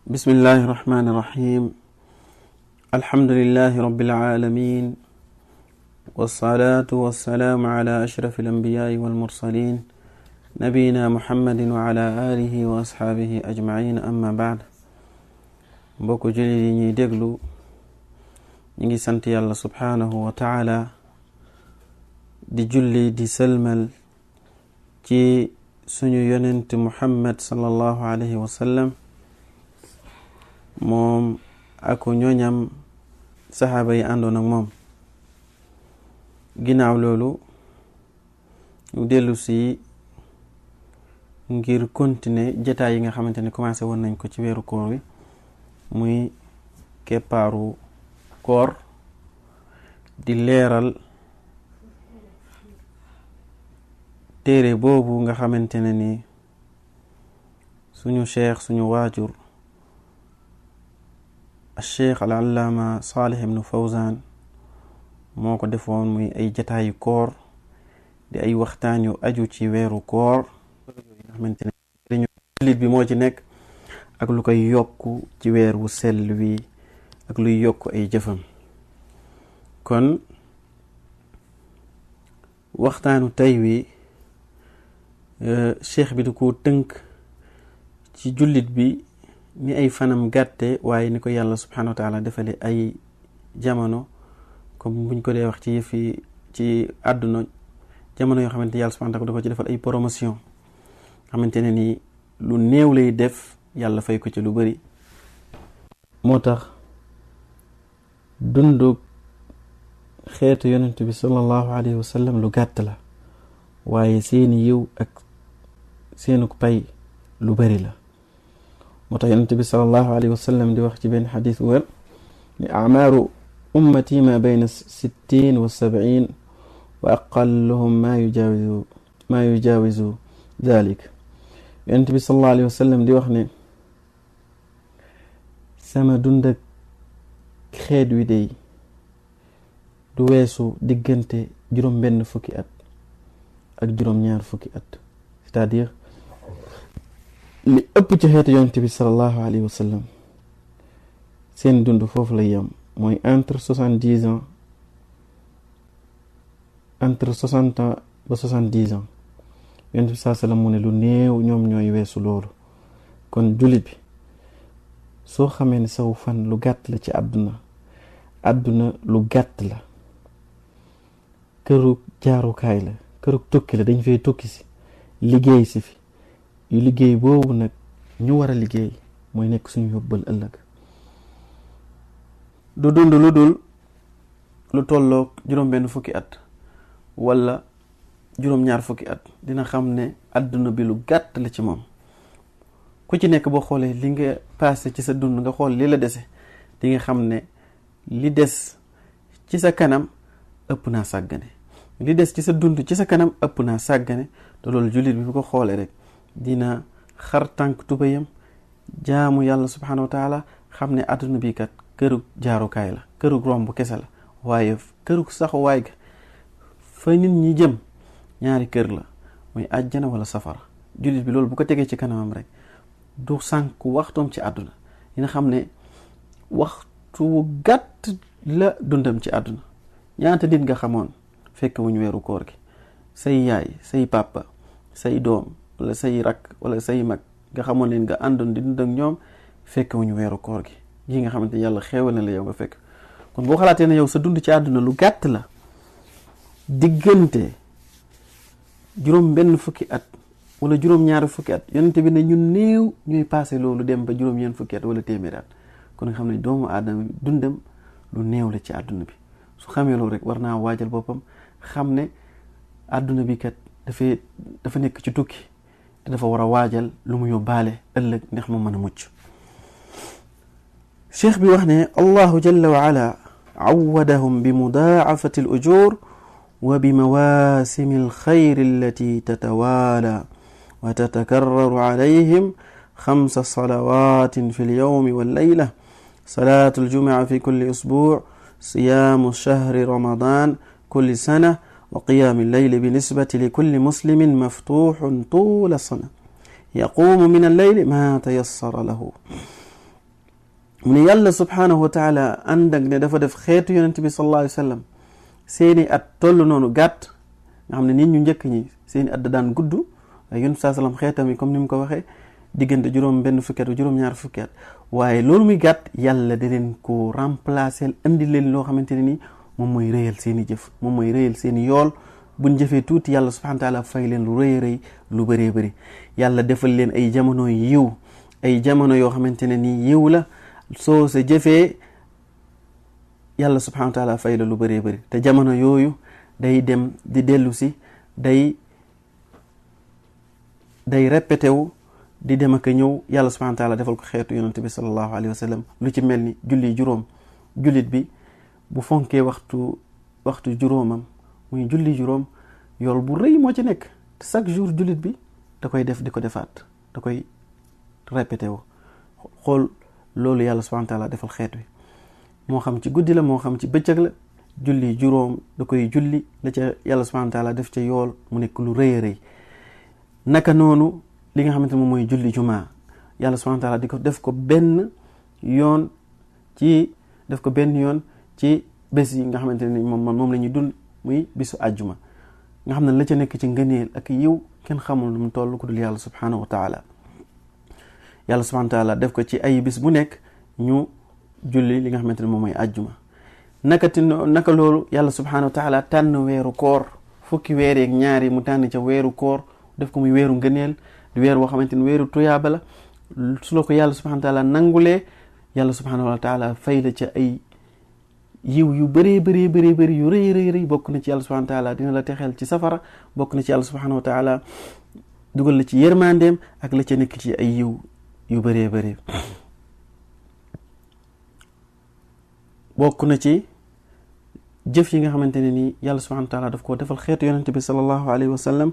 بسم الله الرحمن الرحيم الحمد لله رب العالمين والصلاة والسلام على أشرف الأنبياء والمرسلين نبينا محمد وعلى آله وأصحابه أجمعين أما بعد mbokk jullit yi ñuy déglu ñi ngi sant yàlla subhanahu wa taala di julli di sëlmal ci suñu yonent Muhammad sallallahu alayhi wa sallam moom ak ñoñam saxaaba yi àndoon ak moom. ginnaaw loolu ñu dellu si ngir continuer jotaay yi nga xamante ne commencé woon nañ ko ci weeru koor wi muy keppaaru koor di leeral téere boobu nga xamante ne ni suñu cheikh suñu waajur cheikh al-allaama Salih ibn Fawzan moo ko defoon muy ay jataayu koor di ay waxtaan yu aju ci weeru koor nga xamante ne jullit bi moo ci nekk ak lu koy yokku ci weer wu sell wi ak luy yokku ay jëfam. kon waxtaanu tey wi cheikh bi du ko tënk ci jullit bi ni ay fanam gàtte waaye ni ko yàlla subhanahu wa taala defale ay jamono comme buñ ko dee wax ci yëfi ci àdduna jamono yoo xamante yàlla subhanahu wa taala da ko ci defal ay promotion xamante ne ni lu néew lay def yàlla fay ko ci lu bari. moo tax dundu xeetu yonent bi sallallahu alayhi wa sallam lu gàtt la waaye seeni yiw ak seenu pay lu bari la. moo tax yonent bi sallallahu alayhi wa sallam di wax ci benn xadis wér ni amaaru ummati ma bayna 60 wa 70 wa aqalluhum ma yujawizu dalik. yonent bi sallallahu alayhi wa sallam di wax ne sama dund ak xeet wi day du weesu diggante juróom benn fukki at ak juróom ñaar fukki at, c'est-à-dire li ëpp ci xeetu yonent bi sallallahu alayhi wa sallam seen dund foofu lay yam mooy entre 70 ans entre 60 ans ba 70 ans. yonent bi sallallahu alayhi wa sallam mu ne lu néew ñoom ñooy weesu loolu. kon jullit bi soo xamee ne saw fan lu gàtt la ci àdduna lu gàtt la, këru jaarukaay la, këru tukki la, dañ fay tukki si liggéey si fi yu liggéey boobu nag ñu war a liggéey mooy nekk suñu yóbbal ëllëg. du dund lu dul lu tolloog juróom benn fukki at wala juróom ñaar fukki at dina xam ne àdduna bi lu gàtt la ci moom. ku ci nekk boo xoolee li nga passé ci sa dund nga xool li la dese di nga xam ne li des ci sa kanam ëpp naa sàggane, li des ci sa dund ci sa kanam ëpp naa sàggane. te loolu jullit bi bu ko xoolee rek dina xar tànk tubayam jaamu yàlla subhanahu wa taala xam ne àdduna bi kat këru jaarukaay la, këru romb kese la, waaye këru saxuwaay ga fa nit ñi jëm ñaari kër la, muy àjjana wala safara. jullit bi loolu bu ko tegee ci kanamam rek du sànk waxtoom ci àdduna, dina xam ne waxtu gàtt la dundam ci àdduna. ñaata nit nga xamoon fekk wuñ weeru koor gi, say yaay, say papa, say doom wala say rak wala say mag nga xamoon leen nga àndoon di dund ak ñoom fekk wuñu weeru koor gi nga xamante yàlla xeewal na la yow nga fekk. kon boo xalaatee ne yow sa dund ci àdduna lu gàtt la, diggante juróom benn fukki at wala juróom ñaari fukki at, yonente bi ne ñu néew ñuy passé loolu dem ba juróom ñeent fukki at wala téeméeri at. kon nga xam ne doomu aadama dundam lu néew la ci àdduna bi. su xamee loolu rek war naa waajal boppam xam ne àdduna bi kat dafa nekk ci tukki te dafa war a waajal lu mu yóbbaale ëllëg ndax mu mën a mucc. cheikh bi wax ne allahu jalla wa ala awwadahum bi mudaacafati al ujur wa bi mawasimi al xayr allati tatawala wa tatakarraru alayhim 5 salawat fi al yawmi wal layla salatu al jumu'a fi kulli usbu' صيام شهر رمضان كل سنة وقيام الليل بالنسبة لكل مسلم مفتوح طول السنة يقوم من الليل ما تيسر له mu ne yàlla subhanahu wa taala ànd ak ne dafa def xeetu yonent bi sallallahu alayhi wa sallam seeni at toll noonu gàtt nga xam ne nit ñu njëkk ñi seeni at da daan gudd waaye yonent saa sallam xeetam yi comme ni mu ko waxee diggante juróom benn fukki at juróom ñaar fukki at waaye loolu muy gàtt yàlla da leen ko remplacer indi leen loo xamante ne nii moom mooy rëyal seeni jëf moom mooy rëyal seeni yool buñ jëfee tuuti yàlla subhanahu wa taala fay leen lu rëy rëy lu bëree bëri yàlla defal leen ay jamono yiw ay jamono yoo xamante ne nii yiw la soo sa jëfee yàlla subhanahu wa taala fay la lu bëree bëri te jamono yooyu day dem di dellu si day répété wu di dem ak ñëw yàlla subhanahu wa taala defal ko xeetu yonent bi sallallahu alayhi wa sallam lu ci mel ni julli juróom jullit bi bu fonkee waxtu juróomam muy julli juróom yool bu rëy moo ci nekk chaque jour jullit bi da koy def di ko defaat da koy répété wu xool loolu yàlla subhanahu wa taala defal xeet wi moo xam ci guddi la moo xam ci bëccëg la julli juróom da koy julli la ca yàlla subhanahu wa taala def ca yool mu nekk lu rëy a rëy naka noonu li nga xamante moom mooy julli jumaa yàlla subhanahu wa taala di ko def ko benn yoon ci bés yi nga xamante ne moom la ñuy dund muy bisu àjjuma nga xam ne la ca nekk ci ngëneel ak yiw kenn xamul nu mu toll ku dul yàlla subhanahu wa taala yàlla subhanahu wa taala def ko ci ay bis bu nekk ñu julli li nga xamante ne moom mooy àjjuma naka loolu yàlla subhanahu wa taala tànn weeru koor fukki weer yeeg ñaari mu tànn ca weeru koor def ko muy weeru ngëneel di weer woo xamante ne weeru tuyaaba la su la ko yàlla subhanahu wa taala nangulee yàlla subhanahu wa taala fay la ca ay yiw yu bëree bëri yu rëy bokk na ci yàlla subhanahu wa taala dina la texeel ci safara bokk na ci yàlla subhanahu wa taala dugal la ci yërmandeem ak la ca nekk ci ay yiw yu bëree bëri bokk na ci jëf yi nga xamante ne nii yàlla subhanahu wa taala daf koo defal xeetu yonente bi sallallahu alayhi wa sallam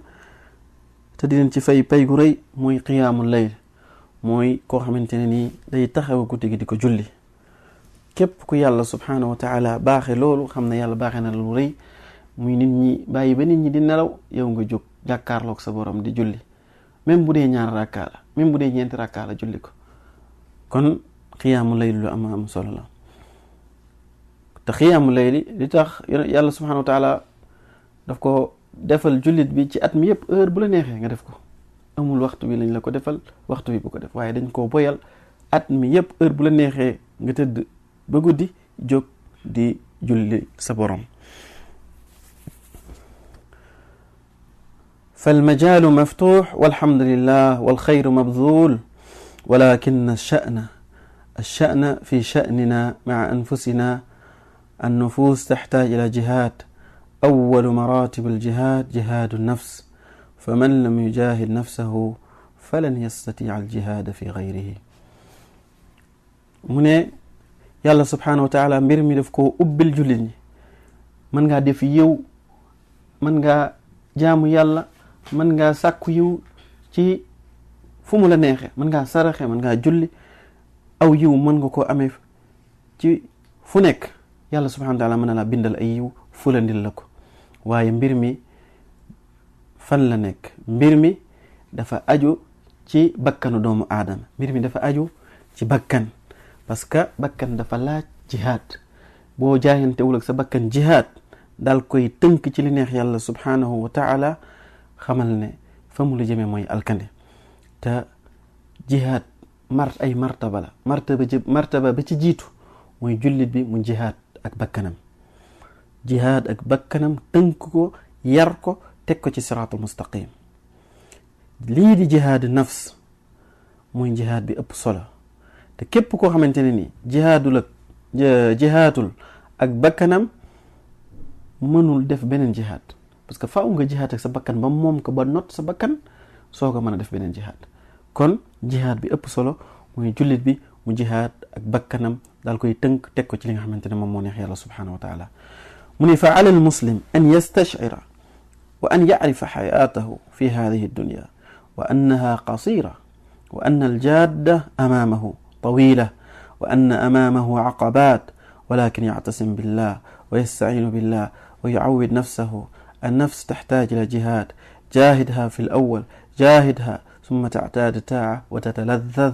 te di leen ci fay pay gu rëy mooy qiyaamul layl mooy koo xamante ne nii day taxaw guddi gi di ko julli képp ku yàlla subhanahu wa taala baaxe loolu xam ne yàlla baaxe na lu rëy muy nit ñi bàyyi ba nit ñi di nelaw yow nga jóg jàkkaarloog sa borom di julli même bu dee ñaar rakkaa la même bu dee ñeenti rakkaa la julli ko kon xiyaamu layli lu am solo la te xiyaamu layli li tax yàlla subhanahu wa taala daf ko defal jullit bi ci at mi yëpp heure bu la neexee nga def ko amul waxtu bi lañ la ko defal waxtu bi bu ko def waaye dañ koo boyal at mi yëpp heure bu la neexee nga tëdd ba guddi jóg di julli sa borom فالمجال مفتوح والحمد لله والخير مبذول ولكن الشأن في شأننا مع أنفسنا النفوس تحتاج إلى جهاد أول مراتب الجهاد جهاد النفس فمن لم يجاهد نفسه فلن يستطيع الجهاد في غيره mu ne yàlla subhanahu wa taala mbir mi daf koo ubbil jullit ñi mën ngaa def yiw mën ngaa jaamu yàlla mën ngaa sàkku yiw ci fu mu la neexe mën ngaa saraxe mën ngaa julli aw yiw mën nga koo amee ci fu nekk yàlla subhanahu wa taala mën na laa bindal ay yiw fulandil la ko waaye mbir mi fan la nekk mbir mi dafa aju ci bakkanu doomu aadama mbir mi dafa aju ci bakkan parce que bakkan dafa laaj jihaad boo jaayantewul ak sa bakkan jihaad daal koy tënk ci li neex yàlla subhanahu wa taala xamal ne fa mu la jëmee mooy alkande te jihaad ay martaba la martaba ba ci jiitu mooy jullit bi mu jihaad ak bakkanam tënk ko yar ko teg ko ci siraatul mustaqim lii di jihaad nafs mooy jihaad bi ëpp solo te képp koo xamante ne ni jihaatul ak bakkanam mënul def beneen jihaad parce que faaw nga jihaad ak sa bakkan ba moom ko ba not sa bakkan soo ko mën a def beneen jihaad kon jihaad bi ëpp solo mooy jullit bi mu jihaad ak bakkanam daal koy tënk teg ko ci li nga xamante ne moom moo neex yàlla subhanahu wa taala mu ne fa ala al muslim an yastashira wa an yacrifa xayaatahu fi hadihi dunya wa annaha qasira wa anna aljadda amaamahu طويلة وأن أمامه عقبات ولكن يعتصم بالله ويستعين بالله ويعود نفسه النفس تحتاج إلى جهاد جاهدها في الأول ثم تعتاد تاعة وتتلذذ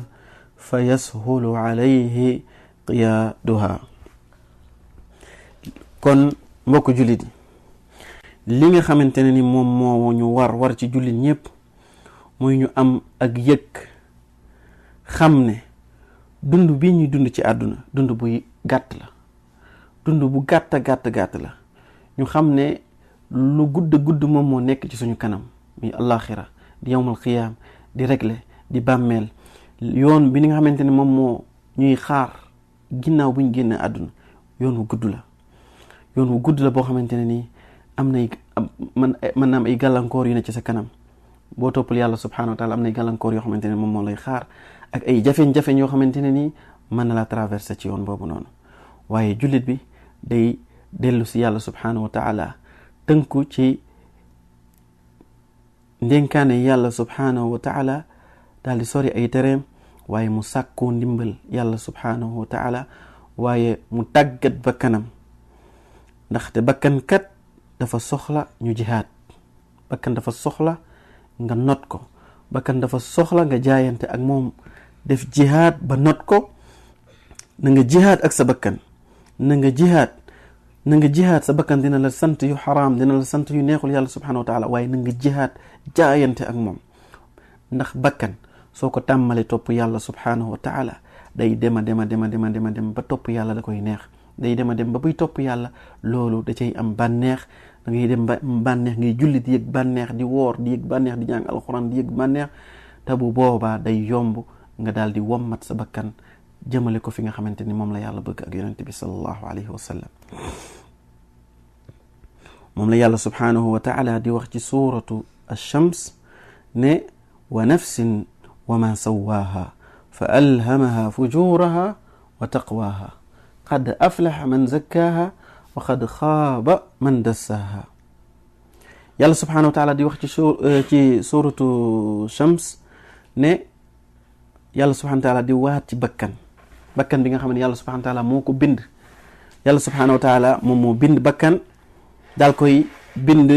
فيسهل عليه qiyaaduha. kon mbokk jullit yi li nga xamante ne ni moom moo ñu war ci jullit ñëpp muy ñu am ak yëg xam ne dund bi ñuy dund ci àdduna dund bu gàtt la, dund bu gàtt la. ñu xam ne lu gudd moom moo nekk ci suñu kanam muy àllaaxira di yawmal qiyaam di régler di bàmmeel, yoon bi ni nga xamante ne moom moo ñuy xaar ginnaaw bu ñu génne àdduna yoon wu gudd la boo xamante ne nii am nay mën na am ay gàllankoor yu ne ci sa kanam. boo toppal yàlla subhanahu wa taala am nay gàllankoor yoo xamante ne moom moo lay xaar ak ay jafe-jafe yoo xamante ne nii mën na la traversé ci yoon boobu noonu. waaye jullit bi day dellu si yàlla subhanahu wa taala tënku ci ndénkaane yàlla subhanahu wa taala daal di sori ay tereem, waaye mu sàkkoo ndimbal yàlla subhanahu wa taala, waaye mu tàggat bakkanam, ndaxte bakkan kat dafa soxla ñu jihaad. bakkan dafa soxla nga not ko, bakkan dafa soxla nga jaayante ak moom def jihaad ba not ko. na nga jihaad ak sa bakkan, na nga jihaad sa bakkan dina la sant yu xaraam, dina la sant yu neexul yàlla subhanahu wa taala, waaye na nga jihaad jaayante ak moom. ndax bakkan soo ko tàmmale topp yàlla subhanahu wa taala day dema ba topp yàlla da koy neex, day dem ba buy topp yàlla loolu da cay am bànneex. da ngay dem ba bànneex, ngay julli di yëg bànneex, di woor di yëg bànneex, di jàng alxuraan di yëg bànneex, te bu boobaa day yomb nga daal di wommat sa bakkan jëmale ko fi nga xamante ni moom la yàlla bëgg ak yonente bi sallallahu alayhi wa sallam. moom la yàlla subhanahu wa taala di wax ci suratu ash-shams ne wa nafsin wa ma sawaaha fa alhamaha fujuraha wa taqwaha qad aflaha man zakkaaha wa qad xaaba man dassaaha. yàlla subhanahu wa taala di wax ci suratu shams ne yàlla subhanahu wa taala di waat ci bakkan bi nga xam ne yàlla subhanahu wa taala moo ko bind. yàlla subhanahu wa taala moom moo bind bakkan, daal koy bind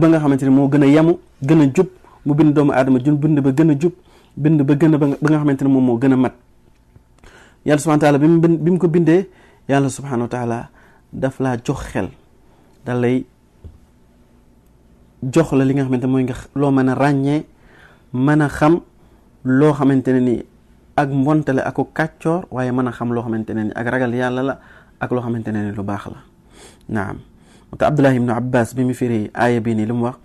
ba nga xamante ne moo gën a yamu, gën a jub. mu bind doomu aadama bind ba gën a jub, bind ba nga xamante ne moom moo gën a mat. yàlla subhanahu wa taala bi mu ko bindee, yàlla subhanahu wa taala daf laa jox xel, da lay jox la li nga xamante mooy nga loo mën a ràññee, mën a xam loo xamante ne ni ak mbontale ak kàccoor, waaye mën a xam loo xamante ne ni ak ragal yàlla la, ak loo xamante ne ni lu baax la. naam te Abdullah ibnu Abbas bi mu firi aaya bi nii li mu wax,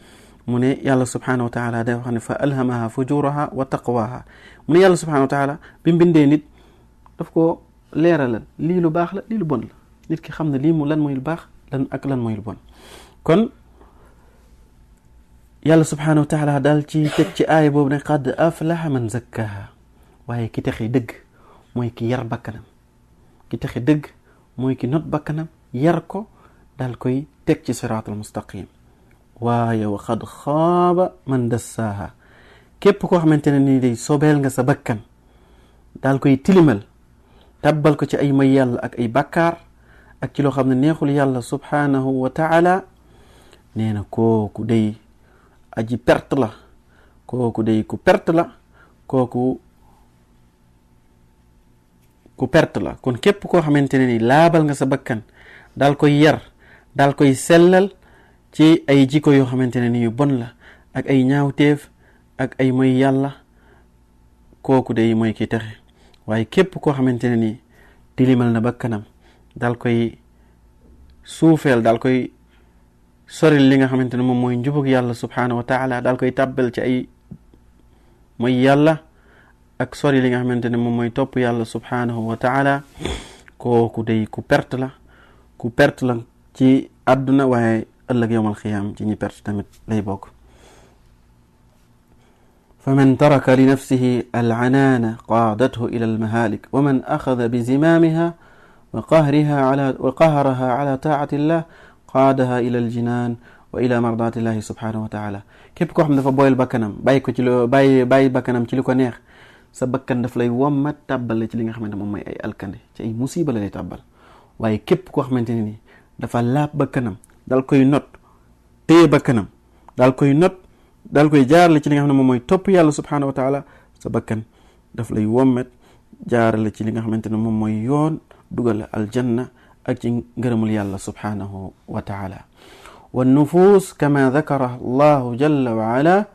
mu ne yàlla subhanahu wa taala day wax ne fa alhamaha fujuraha wa taqwaha. mu ne yàlla subhanahu wa taala bi mu bindee nit daf ko leeralal lii lu baax la, lii lu bon la. nit ki xam ne lii mu lan mooy lu baax lan mooy lu bon. kon yàlla subhanahu wa taala daal ci teg ci aaya boobu ne qad aflaha man zakkaha. waaye ki texe dëgg mooy ki yar bakkanam, ki texe dëgg mooy ki not bakkanam, yar ko, daal koy teg ci siraatul mustaqim. waaye wa qad xaaba man dassaaha. képp koo xamante ne nii day sobeel nga sa bakkan, daal koy tilimal, tabbal ko ci ay may yàlla ak ay bakkaar, ak ci loo xam ne neexul yàlla subhanahu wa taala, nee na kooku day aji perte la, kooku day ku perte la, kooku ku perte la. kon képp koo xamante ne ni laabal nga sa bakkan, daal koy yar, daal koy sellal ci ay jikko yoo xamante ne ni yu bon la, ak ay ñaawteef ak ay moy yàlla, kooku day mooy ki texe. waaye képp koo xamante ne ni tilimal na bakkanam, daal koy suufeel, daal koy soril li nga xamante ne moom mooy njubug yàlla subhanahu wa taala, daal koy tàbbal ci ay moy yàlla ak sori li nga xamante ne moom mooy topp yàlla subhanahu wa taala, kooku day ku perte la ci àdduna, waaye ëllëg yawmal qiyaam ci ñi perte tamit lay bokk. faman taraka li nafsihi alcanaana qaadathu ila almahaalik, wa man axada bi zimaamiha wa qaharaha ala taacati llah qaadaha ila aljinaan wa ila mardaati llahi subhanahu wa taala. képp koo xam ne dafa boyal bakkanam, bàyyi bakkanam ci li ko neex, sa bakkan daf lay wommat tàbbal ci li nga xamante moom mooy ay alkande, ci ay musiba la lay tàbbal. waaye képp koo xamante ne ni dafa laab bakkanam, dal koy not, téye bakkanam, dal koy not, dal koy jaarale ci li nga xam ne moom mooy topp yàlla subhanahu wa taala, sa bakkan daf lay wommat jaarale ci li nga xamante ne moom mooy yoon dugal aljanna ak ci ngërëmul yàlla subhanahu wa taala. wa nufus kama dakara allahu jalla wa ala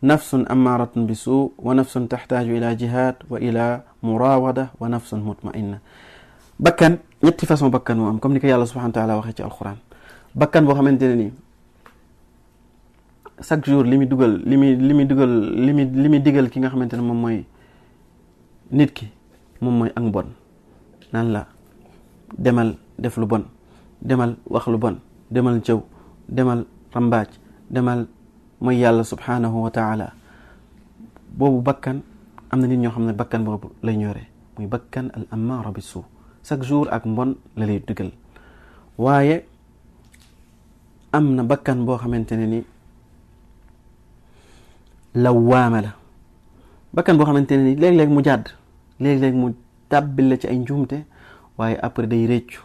nafsun amaratun bi suu wa nafsun taxtaaju ila jihad wa ila murawada wa nafsun mutmainna. bakkan ñetti façon bakkan moo am comme ni ko yàlla subhanahu wa taala waxee ci alquran. bakkan boo xamante ne nii chaque jour li muy digal ki nga xamante ne moom mooy nit ki moom mooy ak mbon, naan la demal def lu bon, demal wax lu bon, demal jëw, demal rambaaj, demal mooy yàlla subhanahu wa taala. boobu bakkan am na nit ñoo xam ne bakkan boobu lay ñore, muy bakkan al ammaara bi suu. chaque jour ak mbon la lay digal. waaye am na bakkan boo xamante ne ni lawaama la. bakkan boo xamante ne ni léeg-léeg mu jàdd, léeg-léeg mu tàbbil la ci ay njuumte, waaye après day réccu.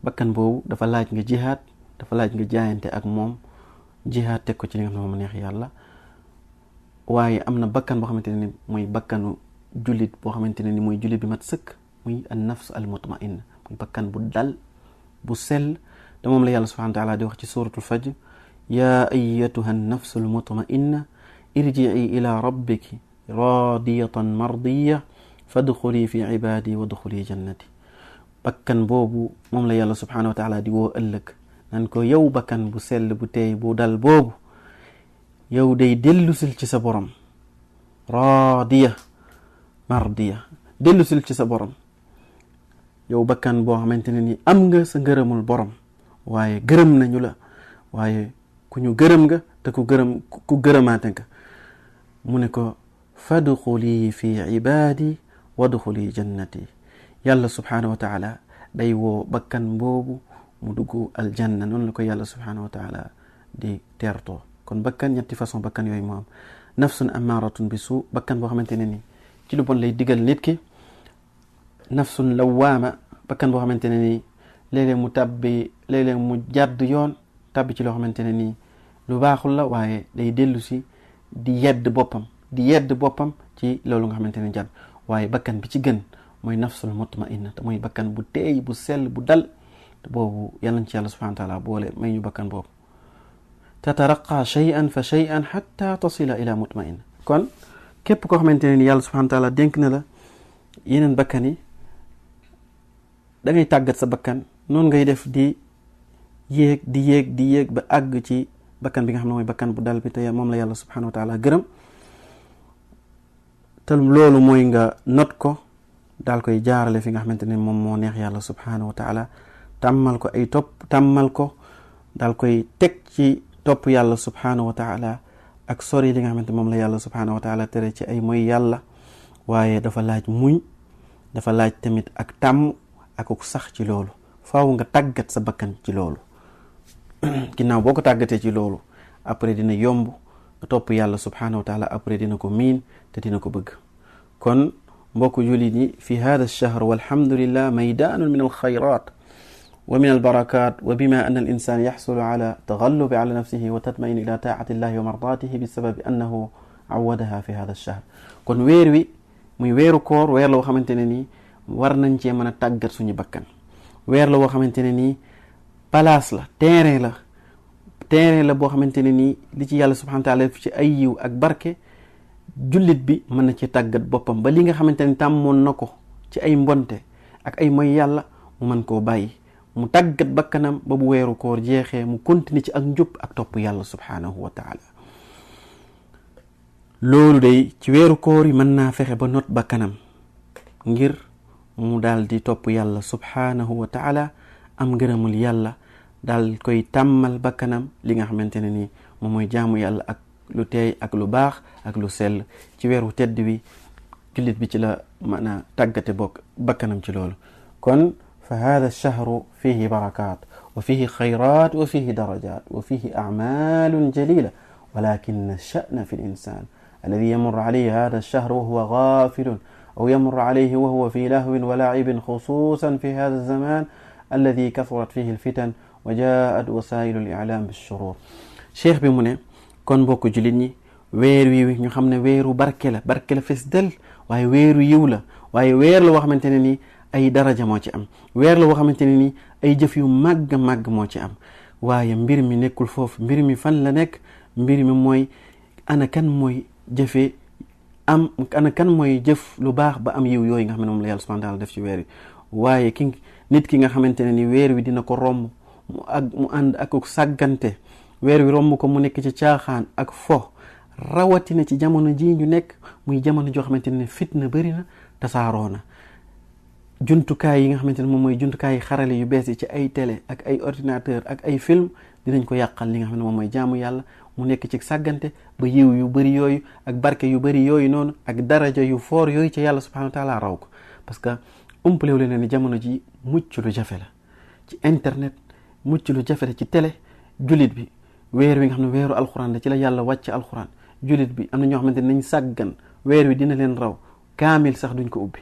bakkan boobu dafa laaj nga jihaad, dafa laaj nga jaayante ak moom, jihaad teg ko ci li nga xam ne moom neex yàlla. waaye am na bakkan boo xamante ne ni mooy bakkanu jullit boo xamante ne ni mooy jullit bi mat sëkk, muy an nafs al mutmainna, muy bakkan bu dal bu sell. te moom la yàlla subhanahu wa taala di wax ci suratul fajr: yaa ayyatuha nafsu al mutmainna irji'i ila rabbiki radiyatan mardiya fadxuli fi ibadi wadxuli jannati. bakkan boobu moom la yàlla subhanahu wa taala di woo ëllëg nan ko yow bakkan bu sell bu teey bu dal boobu, yow day dellusil ci sa borom, radiya mardiya, dellusil ci sa borom. yow bakkan boo xamante ne ni am nga sa ngërëmul borom, waaye gërëm nañu la, waaye ku ñu gërëm nga te ku gërëmaate nga. mu ne ko fadxuli fi ibadi wadxuli jannati. yàlla subhanahu wa taala day woo bakkan boobu mu dugg aljanna. noonu la ko yàlla subhanahu wa taala di teertoo. kon bakkan ñetti façon bakkan yooyu moo am. nafsun amaaratun bi suu, bakkan boo xamante ne ni ci lu bon lay digal nit ki. nafsun lawaama, bakkan boo xamante ne ni léeg-léeg mu jàdd yoon, tàbbi ci loo xamante ne nii lu baaxul la, waaye day dellu si di yedd boppam ci loolu nga xamante ne jàdd. waaye bakkan bi ci gën mooy nafsul mutmainna, te mooy bakkan bu teey bu sell bu dal. te boobu yàlla ci yàlla subhanahu wa taala boole may ñu bakkan boobu. tataraqa shay'an fa shay'an hatta tasila ila mutmainna. kon képp koo xamante ne ni yàlla subhanahu wa taala dénk na la yeneen bakkan yi, da ngay tàggat sa bakkan noonu ngay def di yéeg ba àgg ci bakkan bi nga xam ne mooy bakkan bu dal bi te moom la yàlla subhanahu wa taala gërëm. te loolu mooy nga not ko, daal koy jaarale fi nga xamante ne moom moo neex yàlla subhanahu wa taala. tàmmal ko ay tàmmal ko daal koy teg ci topp yàlla subhanahu wa taala ak sori li nga xamante moom la yàlla subhanahu wa taala tere ci ay mooy yàlla. waaye dafa laaj muñ, dafa laaj tamit ak tàmm ak sax ci loolu. faaw nga tàggat sa bakkan ci loolu. ginnaaw boo ko tàggatee ci loolu, après dina yomb nga topp yàlla subhanahu wa taala, après dina ko miin te dina ko bëgg. kon mbokku jullit yi, fi hada ash-shahr walhamdulillah maydaanun min alxayrat wa min albarakat, wa bima anna al insan yaxsulu ala tagallubi ala nafsihi wa tatmain ila taati illahi wa mardatihi bisababi annahu awadaha fi hada ash-shahr. kon weer wi muy weeru koor, weer la woo xamante ne nii war nañ cee mën a tàggat suñu bakkan. weer la woo xamante ne nii place la, terrain la boo xamante ne nii li ci yàlla subhanahu wa taala ci ay yiw ak barke, jullit bi mën na ci tàggat boppam ba li nga xamante ne tàmmoon na ko ci ay mbonte ak ay moy yàlla mu mën koo bàyyi. mu tàggat bakkanam ba bu weeru koor jeexee mu continue ci ak njub ak topp yàlla subhanahu wa taala. loolu day ci weeru koor yi mën naa fexe ba not bakkanam ngir mu daal di topp yàlla subhanahu wa taala, am ngërëmul yàlla, daal koy tàmmal bakkanam li nga xamante ne nii moom mooy jaamu yàlla ak lu teey ak lu baax ak lu sell. ci weeru tedd wi jullit bi ci la mën a tàggate bakkanam ci loolu. kon fa hada ash-shahru fihi barakat wa fihi khayrat wa fihi darajat wa fihi a'malun jalila, walakin ash-sha'na fi al-insan alladhi yamurru alayhi hada ash-shahr wa huwa ghafilun أو يمر عليه وهو في لهو ولعب خصوصا في هذا الزمان الذي كثرت فيه الفتن وجاءت وسائل الإعلام بالشرور. cheikh bi mu ne kon mbokk jullit ñi, weer wi ñu xam ne weeru barke la fes del, waaye weeru yiw la, waaye weer la woo xamante ne nii ay daraja moo ci am, weer la woo xamante ne nii ay jëf yu màgg moo ci am. waaye mbir mi nekkul foofu, mbir mi fan la nekk? mbir mi mooy ana kan mooy jëfee ana kan mooy jëf lu baax ba am yiw yooyu nga xam ne moom la yàlla subhanahu wa taala def ci weer wi. waaye nit ki nga xamante ne ni weer wi dina ko romb mu ànd ak sàggante, weer wi romb ko mu nekk ci caaxaan ak fo, rawatina ci jamono ji ñu nekk muy jamono joo xamante ne fitna bëri na, tasaaroo na. jumtukaay yi nga xamante ne moom mooy jumtukaay yi xarale yu bees yi ci ay télé ak ay ordinateur ak ay film dinañ ko yàqal li nga xam ne moom mooy jaamu yàlla, mu nekk ci sàggante ba yiw yu bëri yooyu ak barke yu bëri yooyu noonu ak daraja yu foor yooyu ci yàlla subhanahu wa taala raw ko. parce que umpalewu leen ne jamono ji mucc lu jafe la ci internet, mucc lu jafe la ci télé. julit bi weer wi nga xam ne weeru alxuraan la, ci la yàlla wàcc alxuraan, julit bi am na ñoo xamante ne nañ sàggan, weer wi dina leen raw, kaamil sax duñ ko ubbi,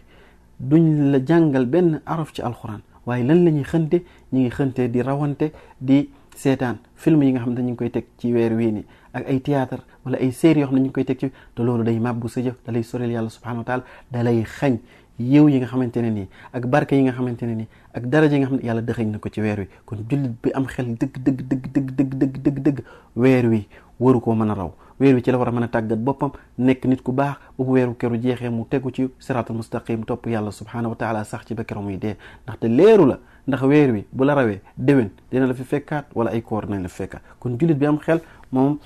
duñ la jàngal benn araf ci alxuraan, waaye lan la ñuy xënte? ñi ngi xënte di rawante, di seetaan film yi nga xam ne ñu ngi koy teg ci weer wii ni ak ay théâtre wala ay séries yoo xam ne ñu ngi koy teg ci, te loolu day màbbu sa jëf, da lay sorel yàlla subhanahu wa taala, da lay xañ yiw yi nga xamante ne nii ak barke yi nga xamante ne nii ak daraja yi nga xam ne yàlla dëxëñ na ko ci weer wi. kon jullit bi am xel dëgg weer wi waru koo mën a raw. weer wi ci la war a mën a tàggat boppam, nekk nit ku baax ba bu weeru keru jeexee mu tegu ci siraatul mustaqim, topp yàlla subhanahu wa taala, sax ci ba keroog muy dee. ndaxte leeru la, ndax weer wi bu la rawee déwén dina la fi fekkaat wala ay koor nañ la fi fekkaat. kon jullit bi am xel moom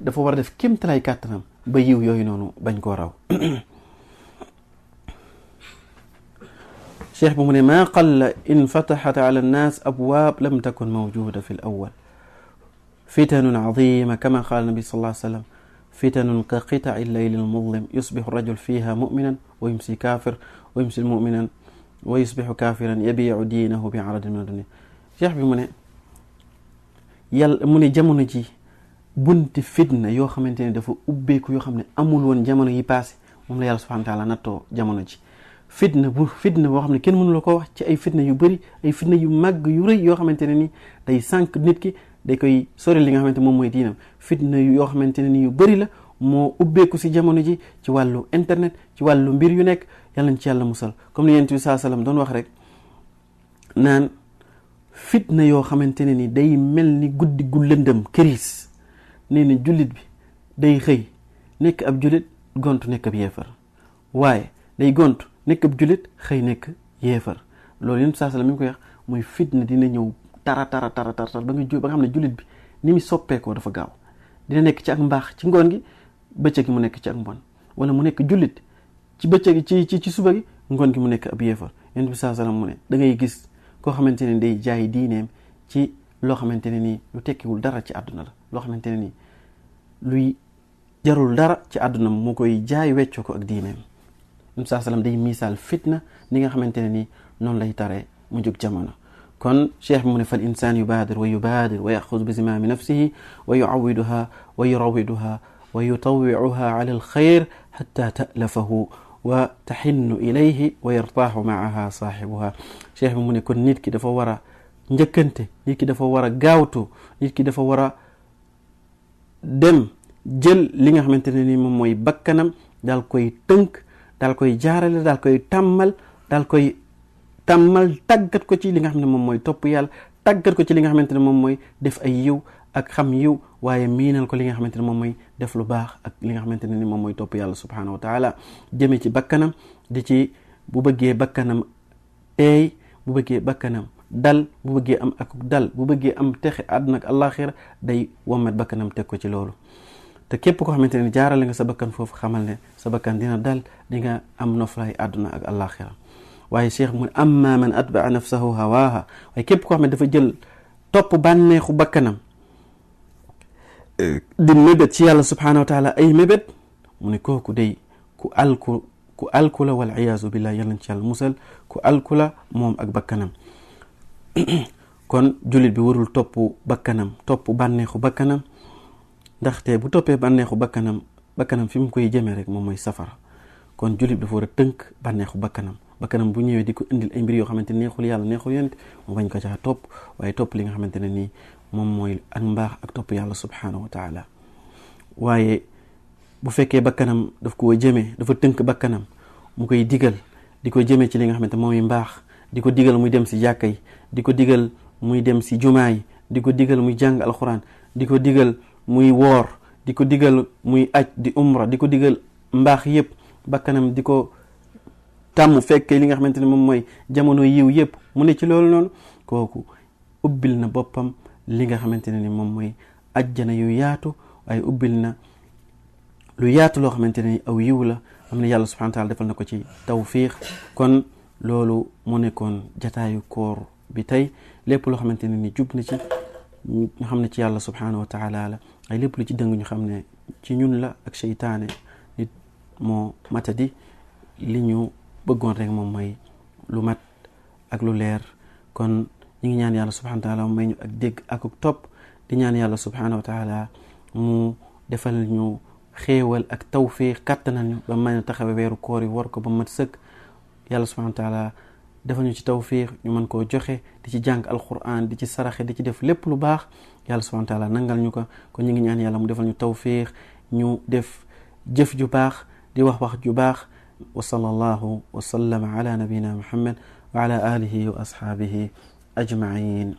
dafa war a def kéemtalaay kàttanam ba yiw yooyu noonu bañ koo raw. cheikh bi mu ne maa qalla in fataxat ala annaas abwaab lam takun mawjuda fi l awal fitanun azima kama qaala nabi sallallahu alayhi wa sallam fitanun ka qitaci llayli almudlim yusbixu rajul fiha muminan wa yumsi kafir wa yumsi muminan wa yusbixu kafiran yabiicu diinahu bi aradin min adunia. cheikh bi mu ne yàlla mu ne jamono ji bunti fitna yoo xamante ne dafa ubbeeku, yoo xam ne amul woon jamono yi passé, moom la yàlla subhanahu wa taala nattoo jamono ji. fitna boo xam ne kenn mënu la ko wax, ci ay fitna yu bëri, ay fitna yu màgg yu rëy yoo xamante ne ni day sànq nit ki, day koy sori li nga xamante moom mooy diinam. fitna yoo xamante ne ni yu bëri la moo ubbeeku si jamono ji ci wàllu internet, ci wàllu mbir yu nekk. yàlla nañ ci yàlla musal, comme li Yonent bi sallallahu alayhi wasallam doon wax rek naan fitna yoo xamante ne ni day mel ni guddi gu lëndëm këriis. nee na jullit bi day xëy nekk ab jullit, gontu nekk ab yéefar, waaye day gontu nekk ab jullit, xëy nekk yéefar. loolu Yonent bi sallallahu alayhi wasallam mi ngi koy wax mooy fitna dina ñëw tara ba nga xam ne jullit bi ni mu soppeekoo dafa gaaw. dina nekk ci ak mbaax ci ngoon gi, bëccëg gi mu nekk ci ak mbon, wala mu nekk jullit ci bëccëg ci suba gi, ngoon gi mu nekk ab yéefar. Yonent bi sallallahu alayhi wasallam mu ne da ngay gis koo xamante ne day jaay diineem ci loo xamante ne nii lu tekkiwul dara ci àdduna la, loo xamante ne nii luy jarul dara ci àdduna mu koy jaay weccoo ko ak diineem. Yonent bi sallallahu alayhi wasallam day misaal fitna ni nga xamante ne nii noonu lay taree mu jóg jamono. kon cheikh bi mu ne fal insaan yubaadir wa yaxuz bi zimaami nafsihi wa yuawiduha wa yurawiduha wa yutawicuha ala alxayr xata talafahu wa taxinnu ilayhi wa yartaaxu maaha saaxibuha. cheikh bi mu ne kon nit ki dafa war a njëkkante, nit ki dafa war a gaawtu, nit ki dafa war a dem jël li nga xamante ne ni moom mooy bakkanam, daal koy tënk, daal koy jaarale, daal koy tàmmal tàggat ko ci li nga xam ne moom mooy topp yàlla, tàggat ko ci li nga xamante ne moom mooy def ay yiw ak xam yiw, waaye miinal ko li nga xamante ne moom mooy def lu baax ak li nga xamante ne ni moom mooy topp yàlla subhanahu wa taala. jëme ci bakkanam, di ci bu bëggee bakkanam teey, bu bëggee bakkanam dal, bu bëggee am ak dal, bu bëggee am texe àdduna ak àllaaxira, day wommat bakkanam teg ko ci loolu. te képp koo xamante ne jaarale nga sa bakkan foofu, xamal ne sa bakkan dina dal, di nga am noflaay àdduna ak àllaaxira. waaye cheikh mu ne amma man atbaa nafsahu hawaaha, waaye képp koo xam ne dafa jël topp bànneexu bakkanam di mébét ci yàlla subhanahu wa taala ay mébét, mu ne kooku day ku alku la wal iyaazu billah, yàlla na ci yàlla musal, ku alku la moom ak bakkanam. kon jullit bi warul topp bakkanam, topp bànneexu bakkanam, ndaxte bu toppee bànneexu bakkanam fi mu koy jëmee rek moom mooy safara. kon jullit bi dafa war a tënk bànneexu bakkanam bu ñëwee di ko indil ay mbir yoo xamante ne neexul yàlla neexul yonent mu bañ ko caa topp, waaye topp li nga xamante ne nii moom mooy ak mbaax ak topp yàlla subhanahu wa taala. waaye bu fekkee bakkanam daf ko jëmee dafa tënk bakkanam mu koy digal di ko jëmee ci li nga xamante mooy mbaax, di ko digal muy dem si jàkka yi, di ko digal muy dem si jumaa yi, di ko digal muy jàng alxuraan, di ko digal muy woor, di ko digal muy aj di umra, di ko digal mbaax yëpp, bakkanam di ko tàmm fekkee li nga xamante ne moom mooy jamono yiw yëpp mu ne ci loolu noonu, kooku ubbil na boppam li nga xamante ne ni moom mooy ajjana yu yaatu, waaye ubbil na lu yaatu loo xamante ne ni aw yiw la, am na yàlla subhanahu wa taala defal na ko ci tawfiq. kon loolu mu nekkoon jataayu koor bi tey. lépp loo xamante ne ni jub na ci ñu xam ne ci yàlla subhanahu wa taala la, ay lépp lu ci dëng ñu xam ne ci ñun la ak seytaane, nit moo matadi. li ñu bëggoon rek moom mooy lu mat ak lu leer. kon ñu ngi ñaan yàlla subhanahu wa taala mu may ñu ak dégg ak topp, di ñaan yàlla subhanahu wa taala mu defal ñu xéewal ak tawfiq, kàttanal ñu ba mën a taxawe weeru koor yi war ko ba mat sëkk. yàlla subhanahu wa taala defal ñu ci tawfiq ñu mën koo joxe, di ci jàng alquran, di ci saraxe, di ci def lépp lu baax. yàlla subhanahu wa taala nangal ñu ko. kon ñu ngi ñaan yàlla mu defal ñu tawfiq, ñu def jëf ju baax, di wax ju baax. wa sallallahu wa sallama ala nabina muhammad wa ala alihi wa ashabihi ajmain.